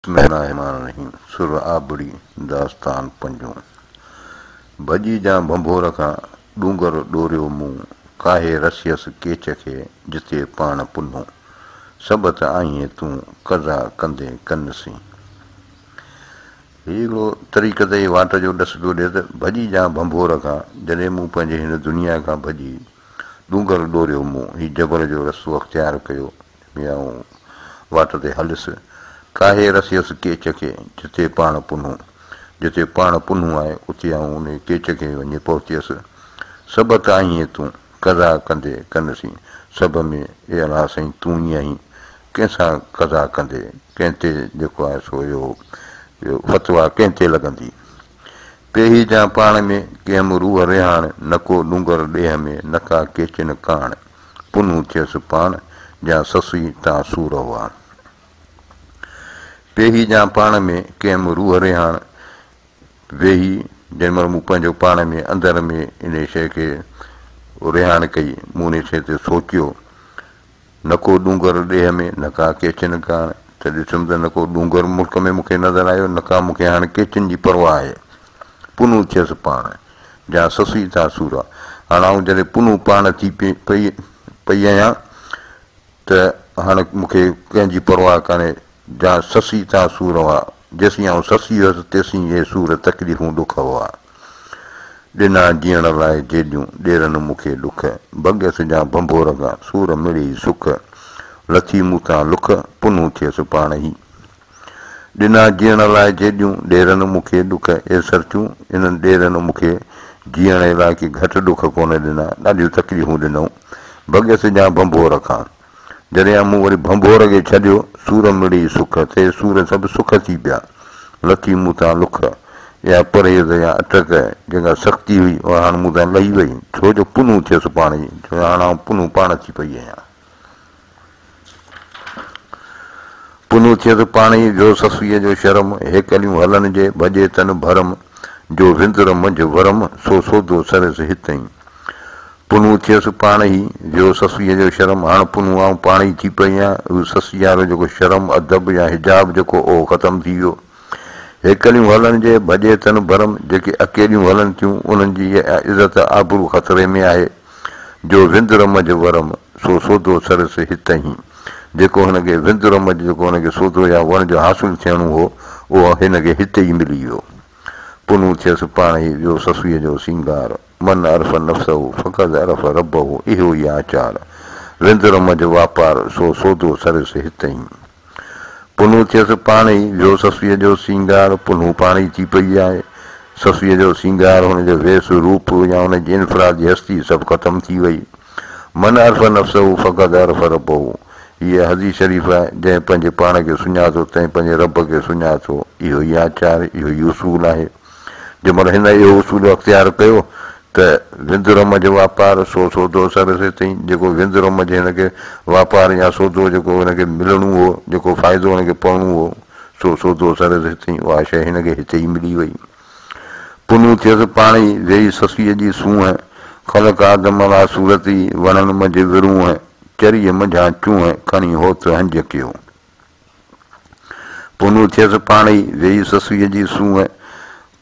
بسم الله الرحمٰن الرحيم سر آبڙي داستان پنجون ڀڄي جان ڀنڀور کان ڏونگر ڏوريو مون ڪاهي رسيس ڪيچ کي جتي پاڻ پنهون سڀ ته آهين تون قضا ڪندين ڪن سين. هي هڪڙو طريقت جي واٽ جو ڏس پيو ڏئي ته ڀڄي جان ڀنڀور کان جڏهن مون پنهنجي هن دنيا کان ڀڄي ڏونگر ڏوريو مون هي جبل جو رستو اختيار ڪيو ۾ آئون واٽ تي هليس، ڪاهي رسيس ڪيچ کي، جتي پاڻ پنهون. جتي پاڻ پنهون آهي، اتي آئون انهيء ڪيچ کي وڃي پهتيس. سڀ ته آهين تون، قضا ڪندي ڪن سين. سڀ ۾ اي الله سائين تون ئي آهين، ڪنهن سان قضا ڪندي، ڪنهن تي جيڪو آهي سو اهو فتويٰ ڪنهن تي لڳندي. پيهي جان پاڻ ۾، ڪيم روح رهاڻ، نڪو ڏونگر ڏيهه ۾، نڪا ڪيچن ڪاڻ. پنهون ٿيس پاڻ، جا سسئي تان سور هئا. پيهي جان پاڻ ۾، ڪيم روح رهاڻ، ويهي جنهن مهل مون پنهنجو پاڻ ۾ اندر ۾ انهيء شيء کي رهاڻ ڪئي، مون انهيء شيء تي سوچيو، نڪو ڏونگر ڏيهه ۾، نڪا ڪيچن ڪاڻ، ته ڏٺم ته نڪو ڏونگر ملڪ ۾ مون کي نظر آيو، نڪا مون کي هاڻ ڪيچن جي پرواهه آهي. پنهون ٿيس پاڻ. جا سسئي ٿا سورا. هاڻ آئون جڏهن پنهون پاڻ ٿي پئي آهيان ته هاڻ مون کي ڪنهن جي پرواهه ڪانهي. جا سسئي ٿا سور هئا. جيسين آئون سسئي هيس تيسين اهي سور تڪليفون ڏک هئا. ڏنا جيئڻ لاء جيڏيون، ڏيرن مون کي ڏک. ڀڳيس جا ڀنڀور کان، سور مڙيئي سک. لٿي مون تان لک، پنهون ٿيس پاڻ ئي. ڏنا جيئڻ لاء جيڏيون، ڏيرن مون کي ڏک اي سرتيون، انهن ڏيرن مون کي جيئڻ لاء ڪي گهٽ ڏک ڪونه ڏنا، ڏاڍيون تڪليفون ڏنائون. ڀڳيس جان ڀنڀور کان. جڏهن مون وري ڀنڀور کي ڇڏيو، سور مڙئي سک، ته اهي سور سڀ سک ٿي پيا. لٿي مون تان لک، اها پرهيز يا اٽڪ، جيڪا سختي هئي، اها هاڻ مون تان لهي وئي، ڇو جو پنهون ٿيس پاڻ ئي، ڇو جو هاڻ آئون پنهون پاڻ ٿي پئي آهيان. پنهون ٿئي ته پاڻ ئي جو سسئيء جو شرم، هيڪليون هلن جي، ڀڄي تن ڀرم، جو وندر منجهه ورم، سو سودو سرس هت ئي. پنهون ٿيس پاڻ ئي، جو سسئيء جو شرم، هاڻ پنهون آئون پاڻ ئي ٿي پئي آهيان، اهو سسئيء وارو جيڪو شرم، ادب يا حجاب جيڪو اهو ختم ٿي ويو. هيڪليون هلن جي، ڀڄي تن ڀرم، جيڪي اڪيليون هلن ٿيون، انهن جي عزت آبرو خطري ۾ آهي. جو وندر منجهه ورم، سو سودو سرس هت هين. جيڪو هن کي وندر منجهه جيڪو هن کي سودو يا وڻج حاصل ٿيڻو هو، اهو هن کي هتي ئي ملي ويو. پنهون ٿيس پاڻ ئي ويو سسئيء جو سينگار. من عرف نفسه فقد عرف ربه اهو ئي آچار. وندر منجهه واپار، سو سودو سرس هت هين. پنهون ٿيس پاڻ ئي، ويو سسئيء جو سينگار، پنهون پاڻ ئي ٿي پئي آهي. سسئيء جو سينگار، هن جو ويس، روپ يا هن جي انفرادي هستي سڀ ختم ٿي وئي. من عرف نفسه فقد عرف ربه هيء حديث شريف آهي، جنهن پنهنجي پاڻ کي سڃاتو، تنهن پنهنجي رب کي سڃاتو. اهو ئي آچار، اهو ئي اصول آهي. جنهن مهل هن اهو اصول اختيار ڪيو ته وندر منجهه واپار، سو سودو سر سي تئين، جيڪو وندر منجهه هن کي واپار يا سودو جيڪو هن کي ملڻو هو، جيڪو فائدو هن کي پوڻو هو، سو سودو سر سي تئين، اها شيء هن کي هتي ئي ملي وئي. پنهون ٿيس پاڻ ئي، ويئي سسئيء جي سونهن، خلق آدم عليٰ صورتي، وڻن منجهه ورونهن، چريء منجهان چونهن، کڻي هوت هنج ڪيو. پنهون ٿيس پاڻ ئي، ويئي سسئيء جي سونهن.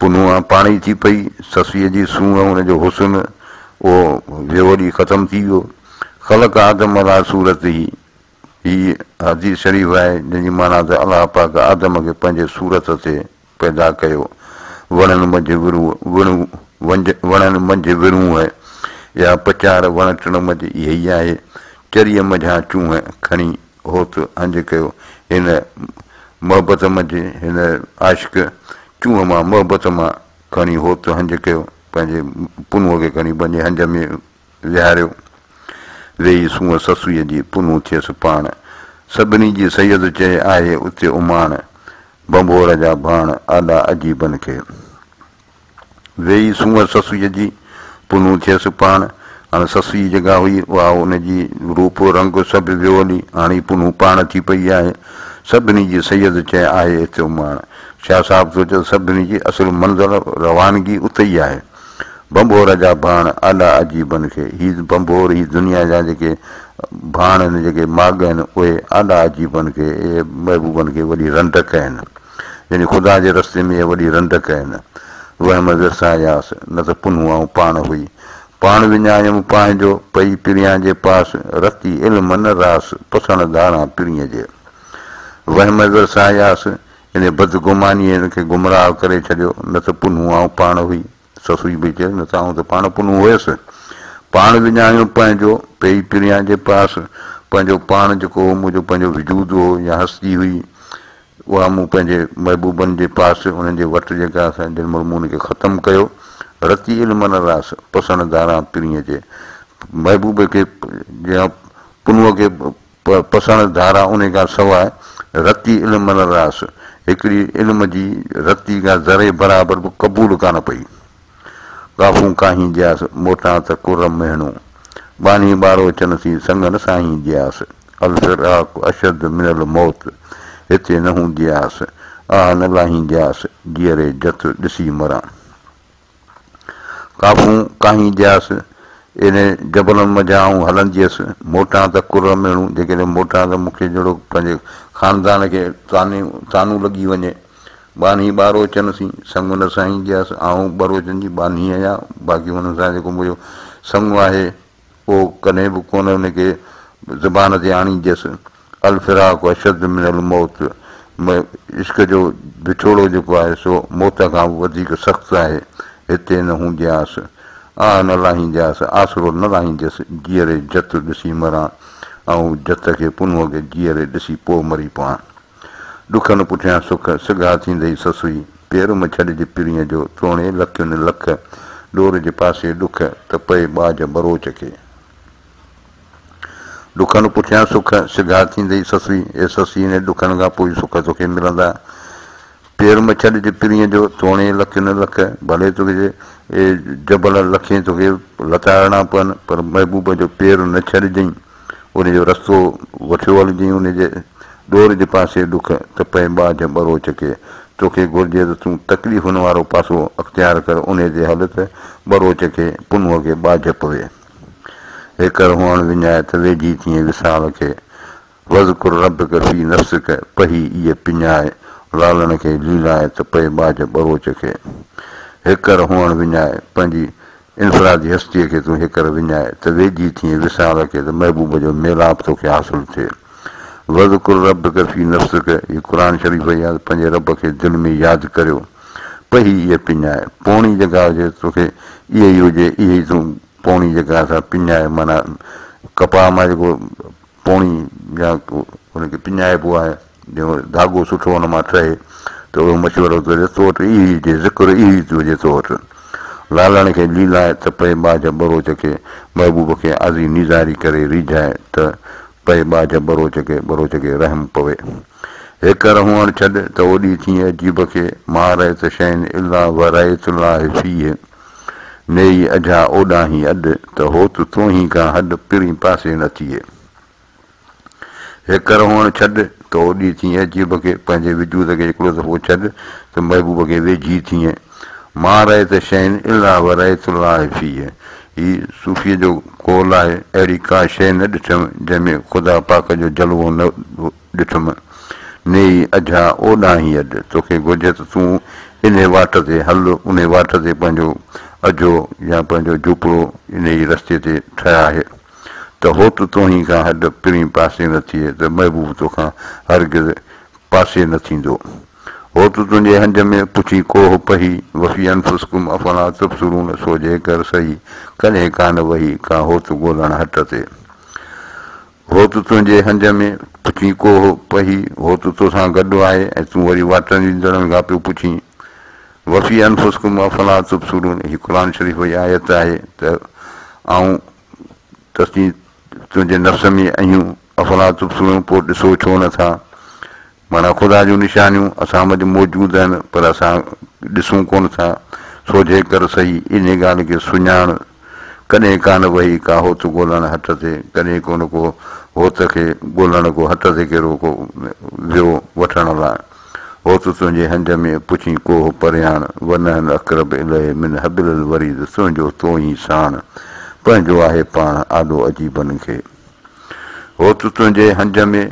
پنهون آ پاڻ ئي ٿي پئي، سسئيء جي سونهن، ان جو حسن، اهو ويو هلي ختم ٿي ويو. خلق آدم عليٰ صورته، هي حديث شريف آهي، جنهن جي معنيٰ ته الله پاڪ آدم کي پنهنجي صورت تي پيدا ڪيو. وڻن منجهه ورونهه، وڻن منجهه ورونهه يا پچار وڻ ٽڻ منجهه اهي ئي آهي. چريء منجهان چونهه کڻي هوت هنج ڪيو. هن محبت منجهه هن عاشق چونهه مان محبت مان کڻي هوت هنج ڪيو. پنهنجي پنهونء کي کڻي پنهنجي هنج ۾ ويهاريو. ويهي سونهن سسئيء جي پنهون ٿيس پاڻ. سڀني جي سيد چئي آهي اتي اماڻ. ڀنڀور جا ڀاڻ آڏا عجيبن کي. ويهي سونهن سسئيء جي پنهون ٿيس پاڻ. هاڻ سسئي جيڪا هئي اها ان جي روپ رنگ سڀ ويو هلي. هاڻ هي پنهون پاڻ ٿي پئي آهي. سڀني جي سيد چئي آهي اتي اماڻ. شاهه صاحب ٿو چئي ته سڀني جي اصل منزل روانگي اتي ئي آهي. ڀنڀور جا ڀاڻ آڏا عجيبن کي. هي ڀنڀور، هي دنيا جا جيڪي ڀاڻ آهن، جيڪي ماڳ آهن، اهي آڏا عجيبن کي، اهي محبوبن کي وڏي رنڊڪ آهن. يعني خدا جي رستي ۾ اها وڏي رنڊڪ آهي نه. وهم ورساياس، نه ته پنهون آئون پاڻ هئي. پاڻ وڃايم پنهنجو، پئي پريان جي پاس، رتي علم نه راس، پسڻ ڌاران پرينء جي. وهم ورساياس، يعني بدگمانيء هن کي گمراهه ڪري ڇڏيو، نه ته پنهون آئون پاڻ هئي. سسئي پئي چئي، نه ته آئون ته پاڻ پنهون هيس. پاڻ وڃايو پنهنجو، پئي پريان جي پاس، پنهنجو پاڻ جيڪو هو، منهنجو پنهنجو وجود هو يا هستي هئي، اها مون پنهنجي محبوبن جي پاس، انهن جي وٽ جيڪا سا جن مهل مون ان کي ختم ڪيو. رتي علم نه راس، پسڻ ڌاران پرينء جي. محبوب کي يا پنهونء کي پسڻ ڌاران انهي کان سواء، رتي علم نه راس، هڪڙي علم جي رتي کان ذري برابر به قبول ڪانه پئي. ڪافون ڪاهين جياس، موٽان ته ڪر مهڻو. ٻانهي ٻاروچن سين، سڱ نه ساهين جياس. الفراق اشد من الموت، هتي نه هوندياس، آه نه لاهيندياس، جيئري جت ڏسي مران. ڪافون ڪاهين جياس، انهي جبلن منجهان آئون هلنديس، موٽان ته ڪر ميڻون، جيڪڏهن موٽان ته مون کي جهڙوڪ پنهنجي خاندان کي طعنو لڳي وڃي. ٻانهي ٻاروچن سين، سڱ نه سهين جياس، آئون ٻروچن جي ٻانهي آهيان، باقي انهن سان جيڪو منهنجو سڱ آهي، اهو ڪڏهن به ڪونه ان کي زبان تي آڻينديس. الفراق اشد من الموت، عشق جو وڇوڙو جيڪو آهي سو موت کان به وڌيڪ سخت آهي. هتي نه هوندياس، آه نه لاهيندياس، آسرو نه لاهينديس، جيئري جت ڏسي مران، آئون جت کي پنهونء کي جيئري ڏسي پوء مري پوان. ڏکن پٺيان سک، سگها ٿيندئي سسئي، پير م ڇڏج پرينء جو، توڻي لکين لک، ڏور جي پاسي ڏک، ته پئي ٻاجهه ٻروچ کي. ڏکن پٺيان سک، سگها ٿيندئي سسئي، اي سسئي انهي ڏکن کان پوء سک توکي ملندا. پير م ڇڏج پرينء جو، توڻي لکين لک، ڀلي توکي اي جبل لکين توکي لتاڙڻا پون، پر محبوب جو پير نه ڇڏجئين. ان جو رستو وٺيو هلجين، ان جي ڏور جي پاسي ڏک ته پئي ٻاجهه ٻروچ کي. توکي گهرجي ته تون تڪليفن وارو پاسو اختيار ڪر، انهي تي هل ته ٻروچ کي، پنهونء کي ٻاجهه پوي. هيڪر هئڻ وڃاء ته ويجهي ٿئين وصال کي. واذڪر ربڪ في نفسڪ پهي ايء پڃاء، لالڻ کي ليلاء ته پئي ٻاجهه ٻروچ کي. هيڪر هئڻ وڃاء، پنهنجي انفرادي هستيء کي تون هيڪر وڃاء ته ويجهي ٿئين وصال کي ته محبوب جو ميلاپ توکي حاصل ٿئي. واذڪر ربڪ في نفسڪ هي قرآن شريف جي آيت پنهنجي رب کي دل ۾ ياد ڪريو. پهي ايء پڃاء، پوڻي جيڪا هجي توکي اها ئي هجي، اها ئي تون پوڻي جيڪا سا پڃاء معنيٰ ڪپاهه مان جيڪو پوڻي يا ان کي پڃائبو آهي جيئن ڌاڳو سٺو ان مان ٺهي ته اهو مشورو ٿو ڏي تو وٽ اهو ئي هجي ذڪر اهو ئي هجي تو وٽ لالڻ کي ليلائي ته پئي ٻاجهه ٻروچ کي محبوب کي آزي نيزاري ڪري ريجهائي ته پئي ٻاجهه ٻروچ کي ٻروچ کي رحم پوي هيڪر هئڻ ڇڏ ته اوڏي ٿئين عجيب کي ما رأيت شيئا الا ورأيت الله فيه نيئي اجها اوڏانهين اڏ، ته هوت توهين کان هڏ پرين پاسي نه ٿئي. هيڪر هئڻ ڇڏ، ته اوڏي ٿئين عجيب کي، پنهنجي وجود کي هڪڙو دفعو ڇڏ، ته محبوب کي ويجهي ٿئين. ما رأيت شيئا الا ورأيت الله فيه هي صوفيء جو قول آهي، اهڙي ڪا شيء نه ڏٺم، جنهن ۾ خدا پاڪ جو جلوو نه ڏٺم، نيئي اجها اوڏانهين اڏ. توکي گهرجي ته تون انهي واٽ تي هل، انهي واٽ تي پنهنجو اجهو يا پنهنجو جهوپڙو انهي ئي رستي تي ٺهراء ته هوت توهين کان هڏ پرين پاسي نه ٿئي ته محبوب توکان هرگز پاسي نه ٿيندو. هوت تنهنجي هنج ۾ پڇي ڪوهه پهي، وفي انفسڪم افلا تبصرون سو جيڪر سهي، ڪڏهن ڪانه وهي ڪا هوت ڳولڻ هٽ تي. هوت تنهنجي هنج ۾، پڇين ڪوهه پهي، هوت توسان گڏ آهي ۽ تون وري واٽن ويندڙن کان پيو پڇين. وفي انفسڪم افلا تبصرون هي قرآن شريف جي آيت آهي ته آئون تسين تنهنجي نفس ۾ آهيون افلا تبصرون پوء ڏسو ڇو نه ٿا؟ معنيٰ خدا جون نشانيون اسان منجهه موجود آهن پر اسان ڏسون ڪونه ٿا، سو جيڪر سهي انهيء ڳالهه کي سڃاڻ، ڪڏهن ڪانه وهي ڪا هوت ڳولڻ هٽ تي، ڪڏهن ڪونه ڪو هوت کي ڳولڻ ڪو هٽ تي ڪهڙو ڪو ويو وٺڻ لاء. هوت تنهنجي هنج ۾ پڇين ڪوهه پرياڻ، ونحن اقرب اليه من حبل الوريد تنهنجو تو ئي ساڻ، پنهنجو آهي پاڻ آڏو عجيبن کي. هوت تنهنجي هنج ۾.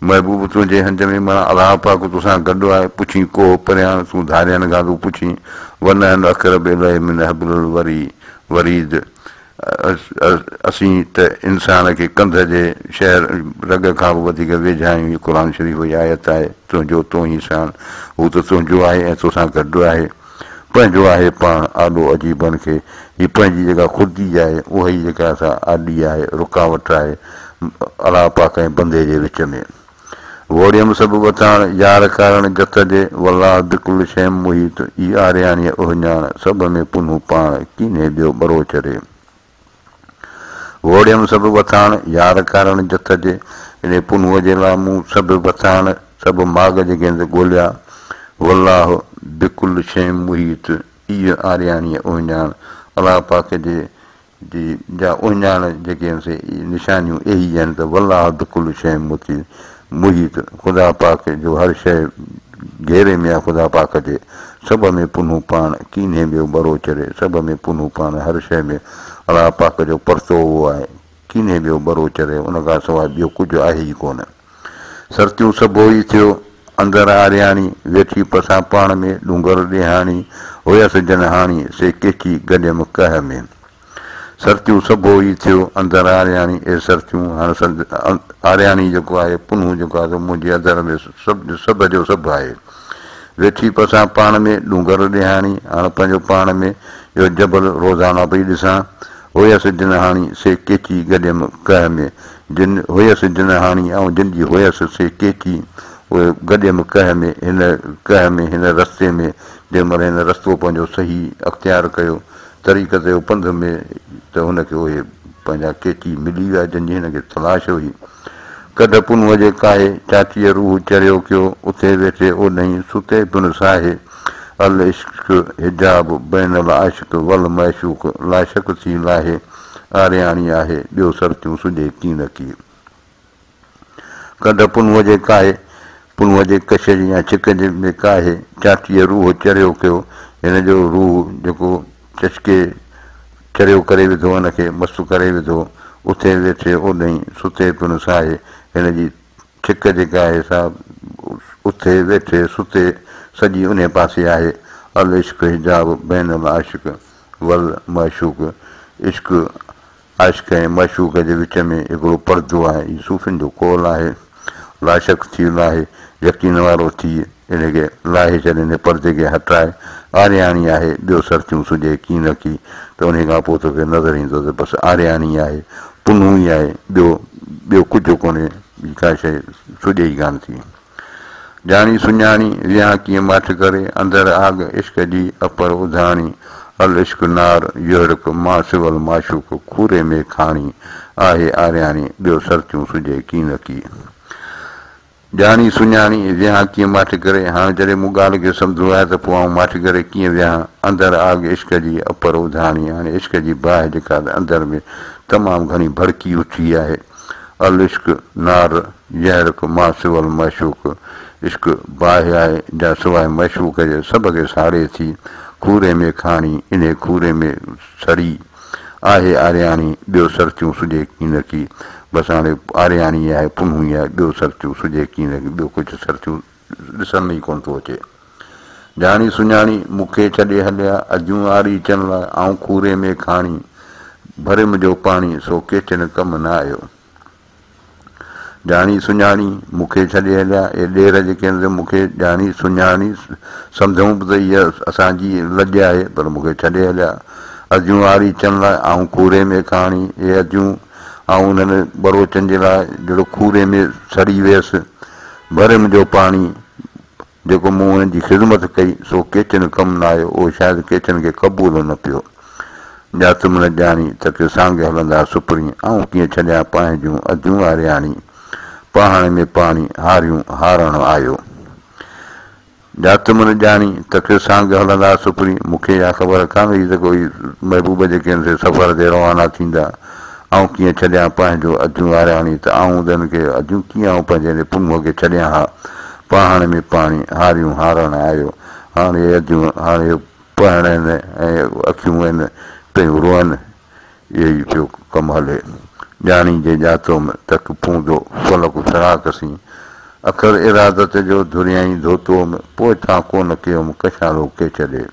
محبوب تنهنجي هنج ۾ معنيٰ الله پاڪ توسان گڏ آهي، پڇين ڪوهه پريان، تون ڌارين کان ٿو پڇين، ونحن اقرب اليه من حبل الوريد، اسين ته انسان کي ڪنڌ جي شهر رڳ کان به وڌيڪ ويجها آهيون، هي قرآن شريف جي آيت آهي، تنهنجو تون ئي ساڻ، هو ته تنهنجو آهي ۽ توسان گڏ آهي، پنهنجو آهي پاڻ آڏو عجيبن کي، هي پنهنجي جيڪا خودي آهي اها ئي جيڪا سا آڏي آهي، رڪاوٽ آهي الله پاڪ ۽ بندي جي وچ ۾. ووڙيم سڀ وٿاڻ، يار ڪارڻ جت جي، والله بڪل شيء محيط، اي آرياڻيء اهڃاڻ، سڀ ۾ پنهون پاڻ، ڪينهي ٻيو ٻروچ ري. ووڙيم سڀ وٿاڻ، يار ڪارڻ جت جي، انهي پنهونء جي لاء مون سڀ وٿاڻ، سڀ ماڳ جيڪي آهن سي ڳوليا، والله بڪل شيء محيط، اي آرياڻيء اهڃاڻ، الله پاڪ جي جي جا اهڃاڻ جيڪي آهن سي نشانيون اهي ئي آهن ته والله بڪل شيء محيط خدا پاڪ جو هر شيء گهيري ۾ آهي خدا پاڪ جي سڀ ۾ پنهون پاڻ ڪينهي ٻيو ٻروچ ري سڀ ۾ پنهون پاڻ هر شيء ۾ الله پاڪ جو پرتو اهو آهي ڪينهي ٻيو ٻروچ ري ان کان سواء ٻيو ڪجهه آهي ئي ڪونه. سرتيون سڀوئي ٿيو، اندر آرياڻي، ويٺي پسان پاڻ ۾، ڏونگر ڏيهاڻي، هيس جن هاڻي، سي ڪيچي گڏيم ڪهه ۾. سرتيون سڀوئي ٿيو، اندر آرياڻي، اي سرتيون، هاڻ آرياڻي جيڪو آهي، پنهون جيڪو آهي، سو منهنجي اندر ۾ سڀ سڀ جو سڀ آهي. ويٺي پسان پاڻ ۾، ڏونگر ڏيهاڻي، هاڻ پنهنجو پاڻ ۾، اهو جبل روزانه پئي ڏسان. هيس جن هاڻي، سي ڪيچي گڏيم ڪهه ۾. جن هيس جن هاڻي، آئون جن جي هيس، سي ڪيچي اهي گڏيم ڪهه ۾. هن ڪهه ۾، هن رستي ۾، جنهن مهل هن رستو پنهنجو صحيح اختيار ڪيو، طريقت جو پنڌ ۾، ته هن کي اهي پنهنجا ڪيچي ملي ويا، جن جي هن کي تلاش هئي. ڪڍ پنهونء جي ڪاهي، چاچيء روح چريو ڪيو، اٿي ويٺي اوڏهين، ستي پڻ ساهي. العشق حجاب بين العاشق والمعشوق لاشڪ ٿي لاهي، آرياڻي آهي، ٻيو سرتيون سجهي ڪين ڪي. ڪڍ پنهونء جي ڪاهي، پنهونء جي ڪش جي يا ڇڪ جي ۾ ڪاهي، چاچيء روح چريو ڪيو، هن جو روح جيڪو چشڪي چريو ڪري وڌو، هن کي مست ڪري وڌو، اٿي ويٺي اوڏهين، ستي پڻ ساهي، هن جي ڇڪ جيڪا آهي سا اٿي ويٺي ستي سڄي انهي پاسي آهي. العشق حجاب بين العاشق والمعشوق عشق عاشق ۽ معشوق جي وچ ۾ هڪڙو پردو آهي. هي صوفين جو قول آهي. لاشڪ ٿي لاهي يقين وارو ٿي ان کي لاهي ڇڏ ان پردي کي هٽائي آرياڻي آهي ٻيو سرتيون سجهي ڪين رکي ته انهي کان پوء توکي نظر ايندو ته بس آرياڻي آهي پنهون ئي آهي ٻيو ٻيو ڪجهه ڪونهي ٻي ڪا شيء سجهي ئي ڪانه ٿي. ڄاڻي سڃاڻي ويهان ڪيئن ماٺ ڪري اندر آڳ عشق جي اپر اڌاڻي العشق نار يحرق ما سوى المعشوق کوري ۾ کاڻي آهي آرياڻي ٻيو سرتيون سجهي ڪين رکي. ڄاڻي سڃاڻي ويهان ڪيئن ماٺ ڪري، هاڻ جڏهن مون ڳالهه کي سمجهيو آهي ته پوء آئون ماٺ ڪري ڪيئن ويهان، اندر آڳ عشق جي اپر اڌاڻي، هاڻي عشق جي باهه جيڪا ته اندر ۾ تمام گهڻي ڀڙڪي اٿي آهي. العشق نار يحرق ما سوى المعشوق، عشق باهه آهي جا سواء معشوق جي سڀ کي ساڙي ٿي، کوري ۾ کاڻي، انهي کوري ۾ سڙي. آهي آرياڻي، ٻيو سرتيون سجهي ڪينڪي. بس هاڻي آرياڻي آهي، پنهون ئي آهي، ٻيو سرتيون سجهي ڪينڪي، ٻيو ڪجهه سرتيون ڏسڻ ۾ ئي ڪونه ٿو اچي. ڄاڻي سڃاڻي مون کي ڇڏي هليا، اديون آريچن لاء، آئون کوري ۾ کاڻي، ڀريم جو پاڻي، سو ڪيچن ڪم نه آيو. ڄاڻي سڃاڻي مون کي ڇڏي هليا. اهي ڏير جيڪي آهن سي مون کي ڄاڻي سڃاڻي سمجهون به ته هيء اسان جي لڄ آهي پر مون کي ڇڏي هليا. اديون آريچن لاء آئون کوري ۾ کاڻي. اهي اديون آئون انهن ٻروچن جي لاء جهڙو کوري ۾ سڙي ويس. ڀريم جو پاڻي. جيڪو مون انهن جي خدمت ڪئي، سو ڪيچن ڪم نه آيو، اهو شايد ڪيچن کي قبول نه پيو. ڄاتم نه ڄاڻي، ته ڪي سانگ هلندا سپرين، آئون ڪيئن ڇڏيان پنهنجون اديون آرياڻي، پاهڻ ۾ پاڻي، هاريون هارڻ آيو. ڄاتم نه ڄاڻي، ته ڪي سانگ هلندا سپرين، مون کي اها خبر ڪانه هئي ته ڪوئي محبوب جيڪي آهن سي سفر تي روانا ٿيندا، آئون ڪيئن ڇڏيان پنهنجو اديون آرياڻي ته آئون تن کي اديون ڪيئن آئون پنهنجي هن پنهونء کي ڇڏيان ها پاهڻ ۾ پاڻي هاريون هارڻ آيو هاڻ اهي اديون هاڻ اهي پهڻ آهن ۽ اکيون آهن پيون روئن اهو ئي پيو ڪم هلي ڄاڻي جي ڄاتوم تڪ پوندو فلڪ فراق سين. اکر ارادت جو ڌريائين ڌوتوم، پوء تان ڪونه ڪيوم ڪشالو ڪيچ ڏي.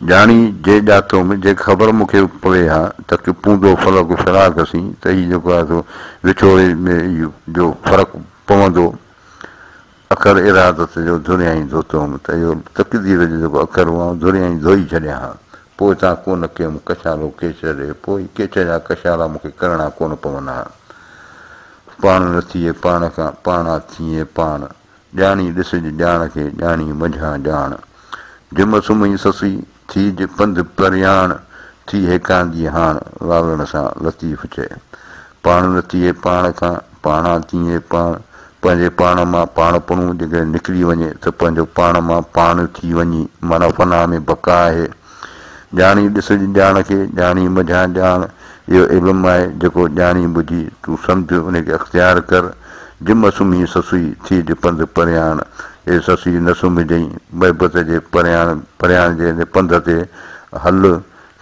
ڄاڻي جي ڄاتوم، جي خبر مون کي پوي ها، ته ڪي پوندو فلڪ فراق سين، ته هي جيڪو آهي سو وڇوڙي ۾ جو فرق پوندو. اکر ارادت جو ڌريائين ڌوتوم، ته اهو تقدير جو جيڪو اکر هو، آئون ڌريائين ڌوئي ڇڏيان ها. پوء تان ڪونه ڪيوم ڪشالو ڪيچ ڏي، پوء هي ڪيچ جا ڪشالا مون کي ڪرڻا ڪونه پون ها. پاڻ نه ٿئي پاڻ کان، پاڻا ٿئين پاڻ. ڄاڻي ڏسج ڄاڻ کي، ڄاڻي منجهان ڄاڻ. جم سمهي سسئي، ٿيج پنڌ پرياڻ، ٿي هيڪاندي هاڻ، لالڻ سان لطيف چئي. پاڻ نه ٿئي پاڻ کان، پاڻا ٿئين پاڻ. پنهنجي پاڻ مان پاڻپڻو جيڪڏهن نڪري وڃي ته پنهنجو پاڻ مان پاڻ ٿي وڃي، معنيٰ فنا ۾ بقا آهي. ڄاڻي ڏسج ڄاڻ کي، ڄاڻي منجهان ڄاڻ. اهو علم آهي، جيڪو ڄاڻي ٻجهي، تون سمجهه، ان کي اختيار ڪر. جم سمهي سسئي، ٿيج پنڌ پرياڻ. اي سسئي نه سمهجئين، محبت جي پرياڻ، پرياڻ جي ان پنڌ تي هل.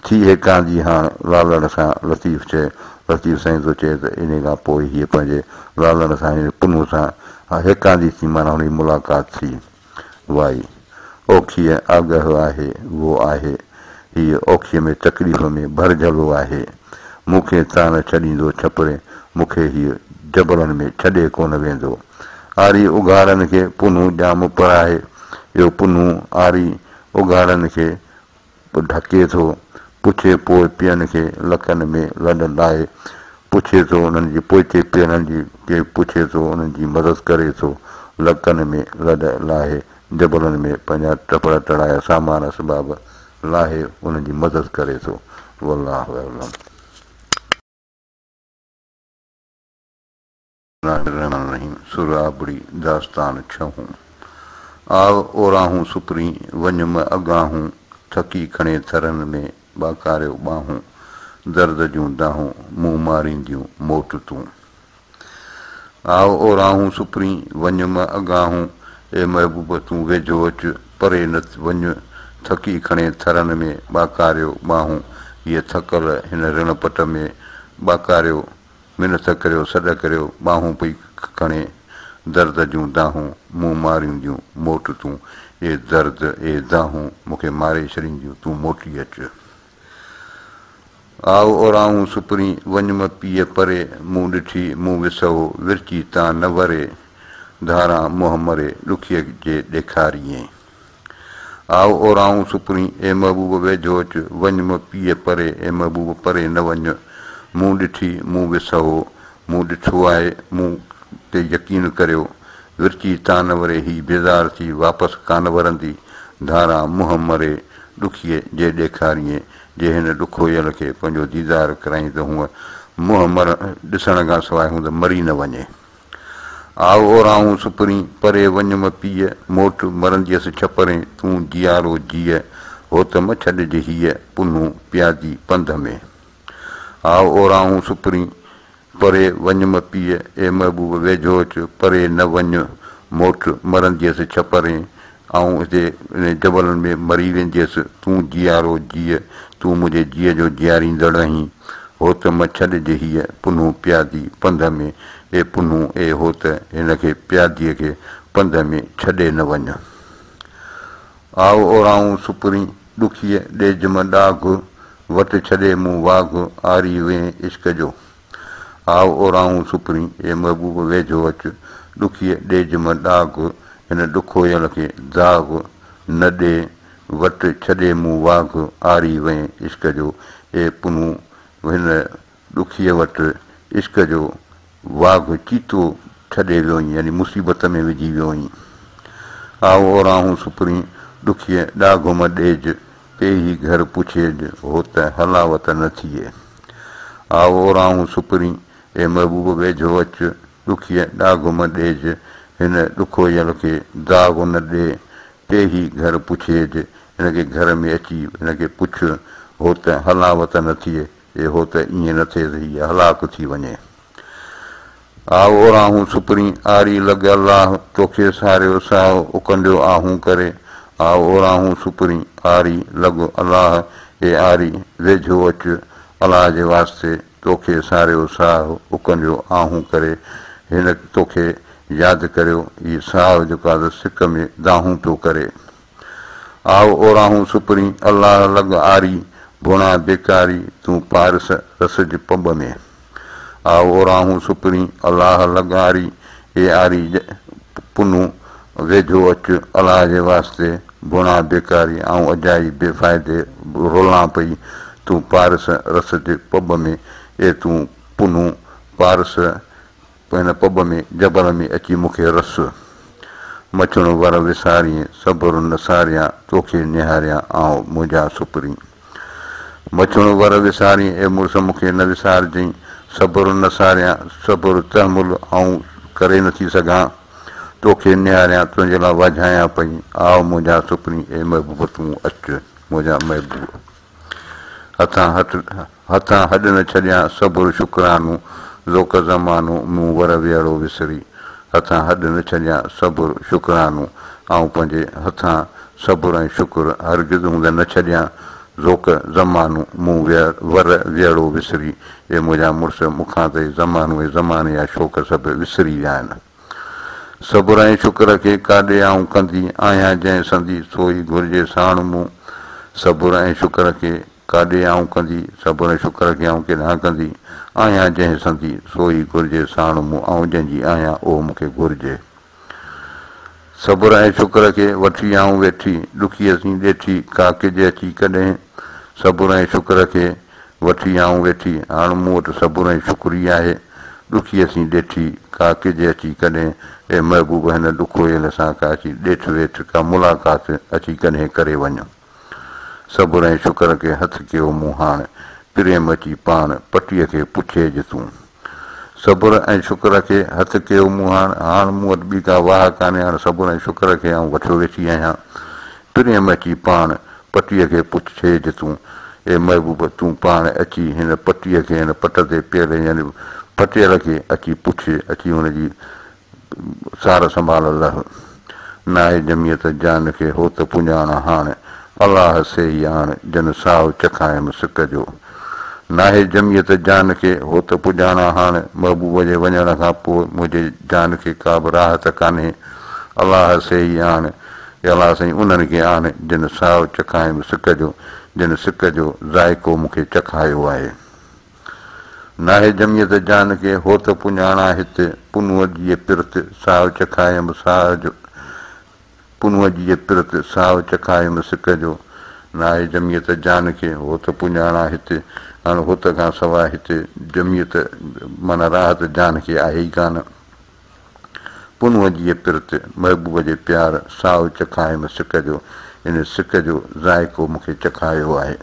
ٿي هيڪاندي هاڻ، لالڻ سان لطيف چئي. لطيف سائين ٿو چئي ته انهيء کان پوء هيء پنهنجي لالڻ سان، يعني پنهون سان هيڪاندي ٿي، معنيٰ هن جي ملاقات ٿي. وائي، اوکيء آڳهه آهي، وو آهي. هيء اوکيء ۾ تڪليف ۾ ڀرجهلو آهي. مون کي تان نه ڇڏيندو ڇپري، مون کي هيء جبلن ۾ ڇڏي ڪونه ويندو. آري اگهاڙن کي پنهون ڄام پراهي. اهو پنهون آري اگهاڙن کي ڍڪي ٿو، پڇي پوء پيئن کي لڪن ۾ لڏ لاهي پڇي ٿو، انهن جي پوئتي پيلن جي کي پڇي ٿو، انهن جي مدد ڪري ٿو، لڪن ۾ لڏ لاهي جبلن ۾ پنهنجا ٽپڙ ٽڙايا سامان اسباب لاهي انهن جي مدد ڪري ٿو. والله اعلم. الله الرحمن الرحيم سر آبڙي داستان ڇهون آء اوراهون سپرين وڃ م اڳاهون ٿڪي کڻي ٿرن ۾ ٻاڪاريو ٻانهون درد جون دانهون مون مارينديون موٽ تون آء اوراهون سپرين وڃ م اڳاهون اي محبوب تون ويجهو اچ پري نه وڃ ٿڪي کڻي ٿرن ۾ ٻاڪاريو ٻانهون هيء ٿڪل هن رڻ پٽ ۾ ٻاڪاريو منٿ ڪريو سڏ ڪريو ٻانهون پئي کڻي درد جون دانهون مون مارينديون موٽ تون اي درد اي دانهون مون کي ماري ڇڏينديون تون موٽي اچ آء اورانهون سپرين وڃ م پيء پري مون ڏٺي مون وسهو ورچي تان نه وري ڌاران منهن مري ڏکيء جي ڏيکاريين. آء اورانهون سپرين، اي محبوب ويجهو اچ، وڃ م پيء پري، اي محبوب پري نه وڃ. مون ڏٺي، مون وسهو، مون ڏٺو آهي، مون تي يقين ڪريو. ورچي تان نه وري، هي بيزار ٿي واپس ڪانه ورندي. ڌاران منهن مري، ڏکيء جي ڏيکاريين، جي هن ڏکويل کي پنهنجو ديدار ڪرائين ته هونء منهن مرڻ ڏسڻ کان سواء هوند مري نه وڃي. آء اورانهون سپرين، پري وڃ م پيء، موٽ مرنديس ڇپرين، تون جيارو جيء، هوت م ڇڏج هيء، پنهون پيادي پنڌ ۾. آء اورانهون سپرين، پري وڃ م پيء، اي محبوب ويجهو اچ، پري نه وڃ، موٽ مرنديس ڇپرين، آئون هتي انهن جبلن ۾ مري وينديس، تون جيارو جيء، تون منهنجي جيء جو جياريندڙ آهين. هوت م ڇڏج هيء پنهون پيادي پنڌ ۾، اي پنهون، اي هوت، هن کي پياديء کي پنڌ ۾ ڇڏي نه وڃ. آء اورانهون سپرين، ڏکيء ڏيج م ڏاگهه، وٽ ڇڏي مون واگهه، آري وئين عشق جو. آء اورانهون سپرين، اي محبوب ويجهو اچ، ڏکيء ڏيج م ڏاگهه، هن ڏکويل کي داغ نه ڏي، وٽ ڇڏي مون واگهه، آري وئين عشق جو، اي پنهون هن ڏکيء وٽ عشق جو واگهه چيتو ڇڏي ويو آهين، يعني مصيبت ۾ وجهي ويو آهين. آء اورانهون سپرين، ڏکيء ڏاگهه م ڏيج، پيهي گهر پڇيج، هوت هلاوت نه ٿئي. آء اورانهون سپرين، اي محبوب ويجهو اچ، ڏکيء ڏاگهه م ڏيج، هن ڏکويل کي داغ نه ڏي، پيهي گهر پڇيج، هن کي گهر ۾ اچي هن کي پڇ، هوت هلاوت نه ٿئي، اي هوت ائين نه ٿئي ته هيء هلاڪ ٿي وڃي. آء اورانهون سپرين، آري لڳ الله، توکي ساريو ساهه، اڪنڊيو آهون ڪري. آء اورانهون سپرين، آري لڳ الله، اي آري، ويجهو اچ، الله جي واسطي، توکي ساريو ساهه، اڪنڊيو آهون ڪري. هن توکي ياد ڪريو، هي ساهه جيڪو آهي سڪ ۾ دانهون پيو ڪري. آء اوراهون سپرين، الله لڳ آري، ڀوڻا بيڪاري، تون پارس رسج پٻ ۾. آء اوراهون سپرين، الله لڳ آري، اي آري پنهون، ويجهو اچ، الله جي واسطي، ڀوڻا بيڪاري، آئون اجائي بي فائدي رولان پئي، تون پارس رسج پٻ ۾، اي تون پنهون، پارس هن پٻ ۾، جبل ۾، اچي مون کي رس. مڇڻ ور وسارين، صبر نه ساريان، توکي نهاريان، آئون منهنجا سپرين. مڇڻ ور وسارين، اي مڙس مون کي نه وسارجئين، صبر نه ساريان، صبر تحمل آئون ڪري نٿي سگهان، توکي نهاريان، تنهنجي لاء واجهايان پئي، آء منهنجا سپرين، اي محبوب تون اچ، منهنجا محبوب. هٿان هٿ هٿان هڏ نه ڇڏيان، صبر شڪرانو، ذوق زمانو، مون ور ويئڙو وسري. هٿان هڏ نه ڇڏيان، صبر شڪرانو، آئون پنهنجي هٿان صبر ۽ شڪر هرگز هوند نه ڇڏيان، ذوق زمانو، مون ور ويئڙو وسري. اي منهنجا مڙس، مون کان ته هي زمانو ۽ زماني جا شوق سڀ وسري ويا آهن. صبر ۽ شڪر کي ڪاڏي آئون ڪندي آهيان جنهن سندي سو ئي گهرجي ساڻ مون. صبر ۽ شڪر کي ڪاڏي آئون ڪندي صبر ۽ شڪر کي آئون ڪيڏانهن ڪندي آهيان جنهن سندي سو ئي گهرجي ساڻ مون آئون جنهن جي آهيان اهو مون کي گهرجي. صبر ۽ شڪر کي وٺي آئون ويٺي ڏکيء سين ڏيٺي ڪا ڪج اچي ڪڏهن صبر ۽ شڪر کي وٺي آئون ويٺي، هاڻ مون وٽ صبر ۽ شڪر ئي آهي. ڏکيء سين ڏيٺي، ڪا ڪج اچي ڪڏهن، اي محبوب هن ڏکويل سان ڪا اچي ڏيٺ ويٺ، ڪا ملاقات اچي ڪڏهن ڪري وڃ. صبر ۽ شڪر کي هٿ ڪيو مون هاڻ، پريم اچي پاڻ، پٽيء کي پڇيج تون. صبر ۽ شڪر کي هٿ ڪيو مون هاڻ، هاڻ مون وٽ ٻي ڪا واهه ڪانهي، هاڻ صبر ۽ شڪر کي آئون وٺيو ويٺي آهيان. پريم اچي پاڻ، پٽيء کي پڇيج تون. اي محبوب! تون پاڻ اچي هن پٽيء کي، هن پٽ تي پيل يعني پٽيل کي اچي پڇ، اچي هن جي سار سنڀال لهه. ناهي جمعيت جان کي هوت پڄاڻا هاڻ، الله سي ئي آڻ، جن ساهه چکايم سڪ جو. ناهي جمعيت جان کي هوت پڄاڻا هاڻ، محبوب جي وڃڻ کان پوء منهنجي جان کي ڪا به راحت ڪانهي. الله سي ئي آڻ، اي الله سائين انهن کي آڻ، جن ساهه چکايم سڪ جو، جن سڪ جو ذائقو مون کي چکايو آهي. ناهي جمعيت جان کي، هوت پڃاڻا هت، پنهونء جيء پرت، ساهه چکايم ساهه جو، پنهونء جيء پرت، ساهه چکايم سڪ جو. ناهي جمعيت جان کي، هوت پڃاڻا هت، هاڻ هوت کان سواء هت جمعيت معنيٰ راحت جان کي آهي ئي ڪانه. پنهونء جيء پرت، محبوب جي پيار، ساهه چکايم سڪ جو، ان سڪ جو ذائقو مون کي چکايو آهي.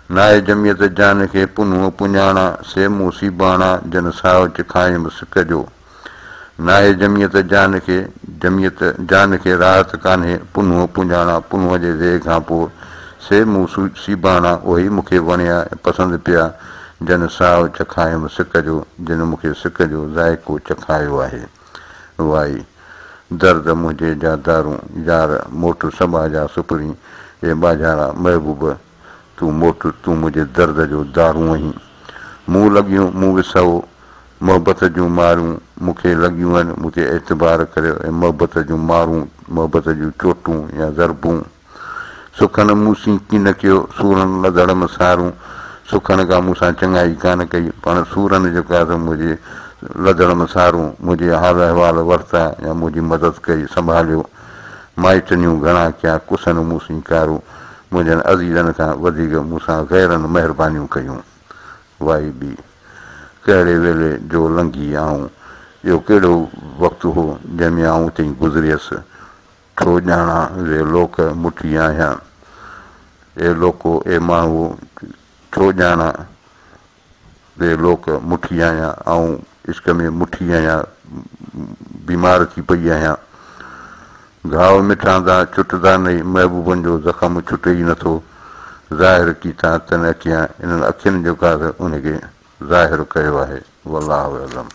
ناهي جمعيت جان کي پنهونء پڃاڻا، سي مون سيباڻا، جن ساهه چکايم سڪ جو. ناهي جمعيت جان کي، جمعيت جان کي راحت ڪانهي، پنهونء پڃاڻا، پنهونء جي ويهه کان پوء، سي مون سيباڻا، اهي مون کي وڻيا ۽ پسند پيا، جن ساهه چکايم سڪ جو، جن مون کي سڪ جو ذائقو چکايو آهي. وائي، درد منهنجي جا دارون، يار، موٽ سٻا جا سپرين، اي ٻاجهارا محبوب، تون موٽ، تون منهنجي درد جو دارون آهين. مون لڳيون، مون وسهو، محبت جون مارون، مون کي لڳيون آهن، مون تي اعتبار ڪريو، اي محبت جون مارون، محبت جون چوٽون يا ضربون. سکن مون سين ڪين ڪيو، سورن لڌڙ م سارون، سکن ڪا مون سان چڱائي ڪانه ڪئي، پاڻ سورن جيڪو آهي سو منهنجي لڌڙ م سارون، منهنجي حال احوال ورتا يا منهنجي مدد ڪئي، سنڀاليو. مائٽنيون گهڻا ڪيا، ڪسن مون سين ڪارو، منهنجن عزيزن کان وڌيڪ مون سان غيرن مهربانيون ڪيون. وائي ٻي. ڪهڙي ويلي جو لنگهي آئون، اهو ڪهڙو وقت هو، جنهن ۾ آئون اتي گذريس. ڇو ڄاڻان وي لوڪ مٺي آهيان. اي لوڪو اي ماڻهوء ڇو ڄاڻان وي لوڪ مٺي آهيان. آئون عشق ۾ مٺي آهيان بيمار ٿي پئي آهيان. گهاء مٺاندا ڇٽدا نئي محبوبن جو زخم ڇٽي ئي نٿو. ظاهر ڪيتا تن اکيان انهن اکين جو ڪاز ان کي ظاهر ڪيو آهي. والله اعلم.